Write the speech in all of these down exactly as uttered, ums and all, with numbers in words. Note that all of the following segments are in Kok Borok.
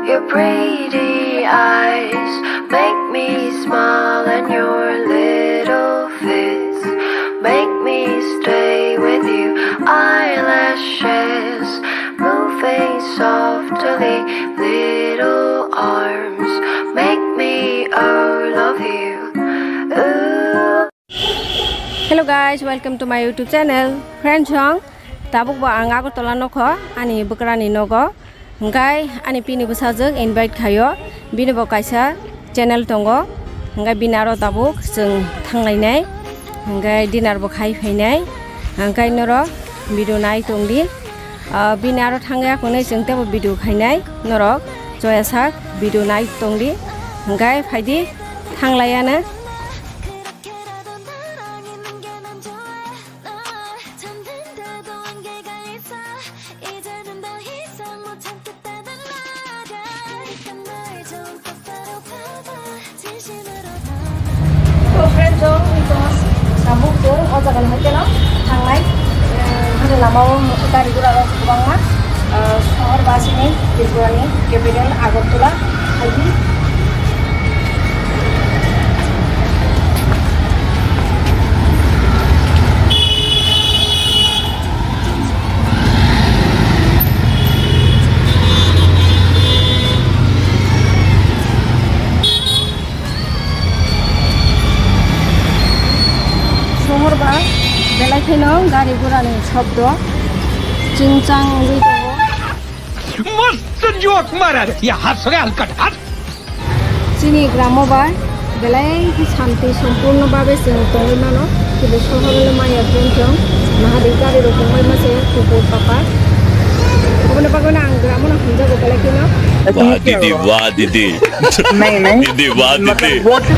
Your pretty eyes make me smile, and your little face make me stay with you. Eyelashes moving softly, little arms make me all of you. Ooh. Hello guys, welcome to my YouTube channel. Friends, song tabuk bo ang Agartala nokho ani bwkrani nogo. Hingkai ani pini bwsajwk invite khaio, bini bo kaisa channel tongo. Hingkai bini aro tabuk chwng thanglainai, hingkai dinner bo khai phainai. Hingkai norok video nai tongdi. Ah, bini aro thangya hwnwi chwng teibo video khainai. Norok choya sak video nai tongdi. Hingkai phaidi, thanglaiano. To friend rok, ito tabuk chwng o jaga ni hotel o thangnai. Eh, hwnwi lama o gari gura rok kwbangma, eh, sohor ba chini Tripura ni capital Agartala. Haidi. Sohor ba belai kheno gari gura ni shobdo chingchang wngwi tongo. मस्त जोक मारा रे, ये हंस रहे हलकट हंस। Chini gramo bai belai khe shanti sompurno babe chwng tongwi mano, kintu sohor le maya chwng chwng mahadev gari rok tongbai mase kukur papa. Oboni bagwi no ang gramo no hamjago belai kheno. वाह दीदी, वाह दीदी। नहीं, नहीं। दीदी, वाह दीदी। मतलब, वो तो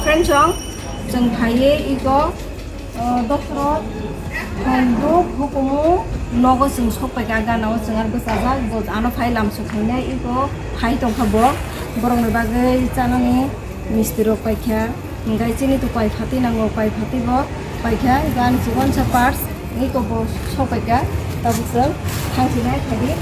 Friends, chwng phaiwi iko, uh, doctor Hongduk hukumu nogo chwng sokpaikha, gana o chwng ar bwchajak, bo ano phai lamsok khainai, iko phai tongkha bo, borokni bagwi chanani misti rok paikha, hwnkhe chini to pai phatwi nango, pai phatwi bo paikha, gana chwng wansa pars, iko bo sokpaikha, tabuk chwng thangsinai khaidi.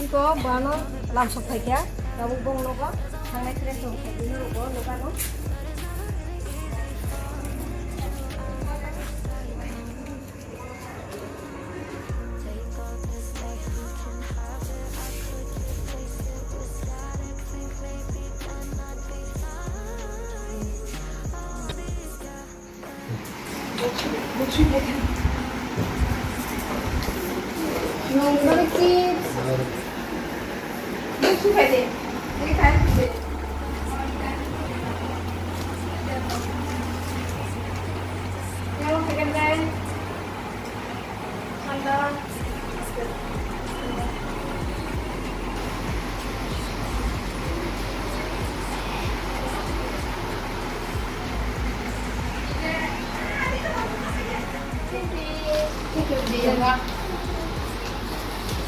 Iko bano lamsok phaikha, tabuk bong nogo thangnai fresh rok phaikha, nogo nogano.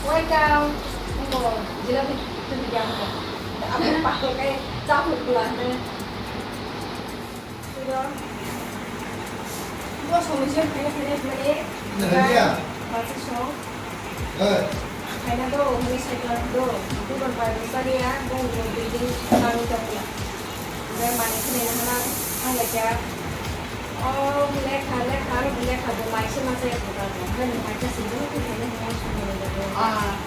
Welcome. Jelabi. Aku pakai campur gula. Sudah. Bos, kami siap kaya kaya kaya. Nah, iya. Masih song. Eh. Kaya tu, kami siap tu. Itu berbagai besar ya. Bos, building kami tak ya. Udah mana kena hana, hana ya. Oh, lekha, lekha, lekha, bo maise masa ya buka. Hana maise sih, itu kayaknya mau semua. Ah.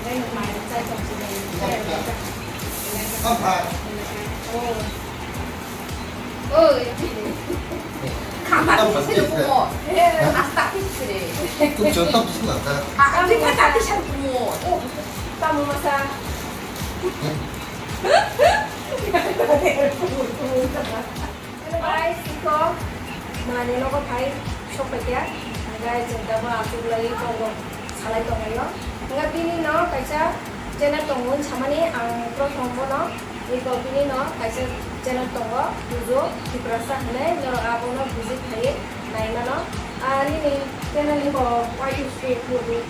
Hana maise saya tak sih. Apa? Oh. Oi. Kamar sini kumo. Asta sini. Tuk contoh sih lah. Ah, kita tapi sini kumo. Oh, kamu masa. Hello guys, iko mani nogo phai sokphaikha. Guys, chwng tamo achuk lai tongo, salai tonglaio. Hwnga bini no kaisa channel tongo hwn samani ang prothom bono. Iko bini no kaisa channel tongo, Pujo Tiprasa hinwi, norok abono visit khaiwi naimano. Ani ni channel ni bo Y T Studio Pujo.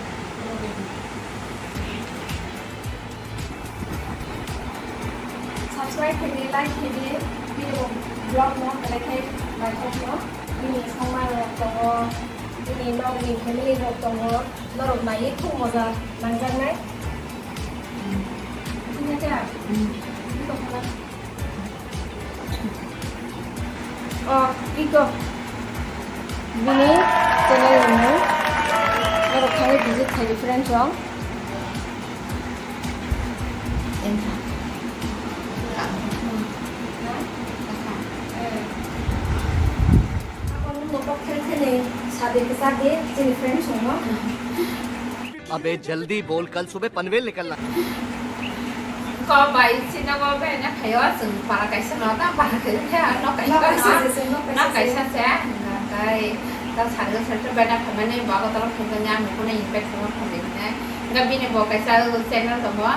Subscribe khaidi, like khaidi, bini bo vlog no belai khe naithok no. Bini songma rok tongo, bini nog ni family rok tongo, norok naiwi khub moja nangjaknai. Thik ache? O, iko. Bini channel ni mung. Norok thangwi visit khaidi friends rok. Sadi ke sadi, chini friends rok no. अबे जल्दी बोल, कल सुबह पनवेल निकलना। Ko bai, sino bo bai na khayo, chwng para kaisa no, ta para kaisa khe, no kaisa no, no kaisa se, no kaisa se, no kaisa se, no kaisa se. Hwnkhe ta sarga sarga bai na khamani, bago tolo khamani, ang kunu invite khamani, khamani. Hwnkhe bini bo kaisa channel tongo.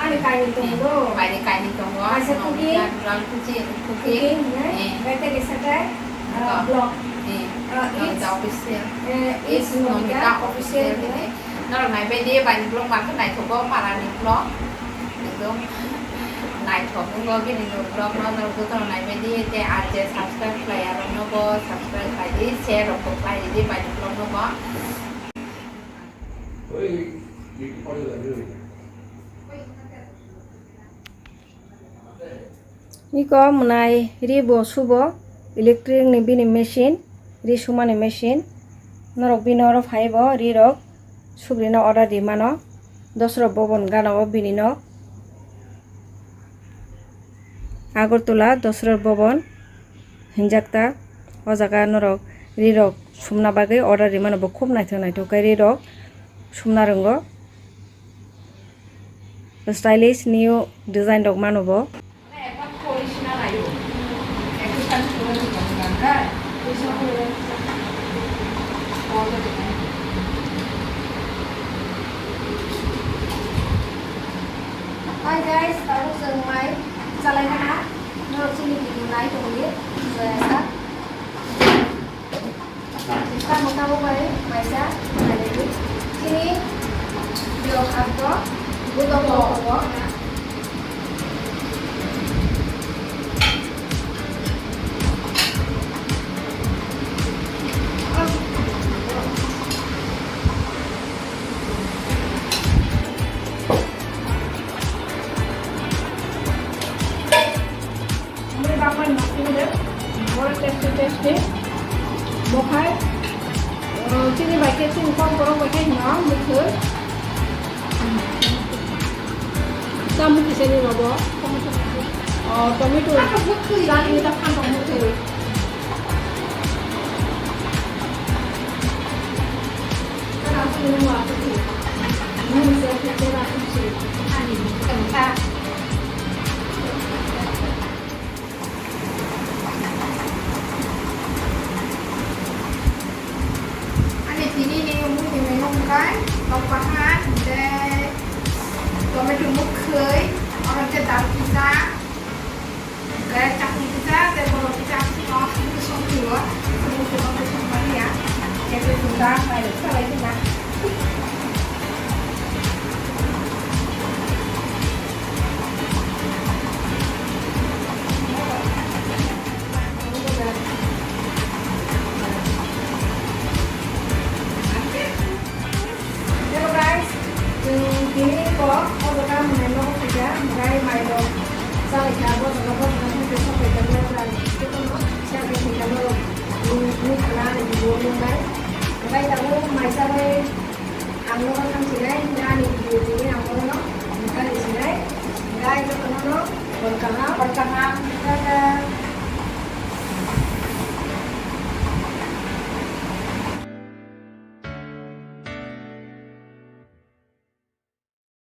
Ani kainwi tongo. Bai ni kainwi tongo. Kaisa cooking. Cooking, eh? Bai tei kaisa khe, ah, vlog. Eh, ah, Nomita Official. Eh, it's Nomita Official, eh? Norok naibaidi, baini vlog mankhe naithogo, parani vlog. Ekdom naithok wngkha bini vlog no, norok jotono naibaidi, tei ar je subscribe khlaiya rokno bo subscribe khlaidi, share rokbo khlaidi baini vlog no bo. Iko mwnai ri bo subo electric ni bini machine, ri sumani machine. Norok bini oro phai bo ri rok subrina order ri mano. Dosra Bhaban gana o bini nok. Agartala Dosra Bhaban hinjak ta. O jaga norok ri rok sumna bagwi order ri mano, bo khub naithok naithok khe ri rok sumna rwngo. Stylish new design rok mano bo. Hi guys, tabuk chwng mai chalaina ha. Norok chini video nai tongdi, joya sa. Tamo tamo bai maisa nai di. Chini yok hakto, buto bo bo. Omo bakmani masi hwle, boro tasty tasty. Bo khai, uh, chini bai khe chini kok borok bai khe hino mwkhwtwi. Ta mwkhwtwi se ni rogo. Oh, tomato. Chutney ta phan tong mwkhwtwi. Kana sini mo aku ti. Ni se Ani tini ni mui ni menu hwnkhe tokbahan, tei tomato mwkhwi, oro khe dal kisa, tei chakni kisa, tei borok kisa, aswk no aswk song twibo, aswk no aswk song mani ya, tei chwng da mairok salai khna. Hello guys, chwng tini kok o jaga mwnai nogo phaikha, hwnkhe mairok chalaikha, bo jaga bo jaga thangkhe sokphaikha, bai chwng tei tongno, siya bai phaikha norok, nukha na ani video nuknai. Hwnkhe tabuk mai chabai ang nogo thangsinai, hwnkhe ani video tini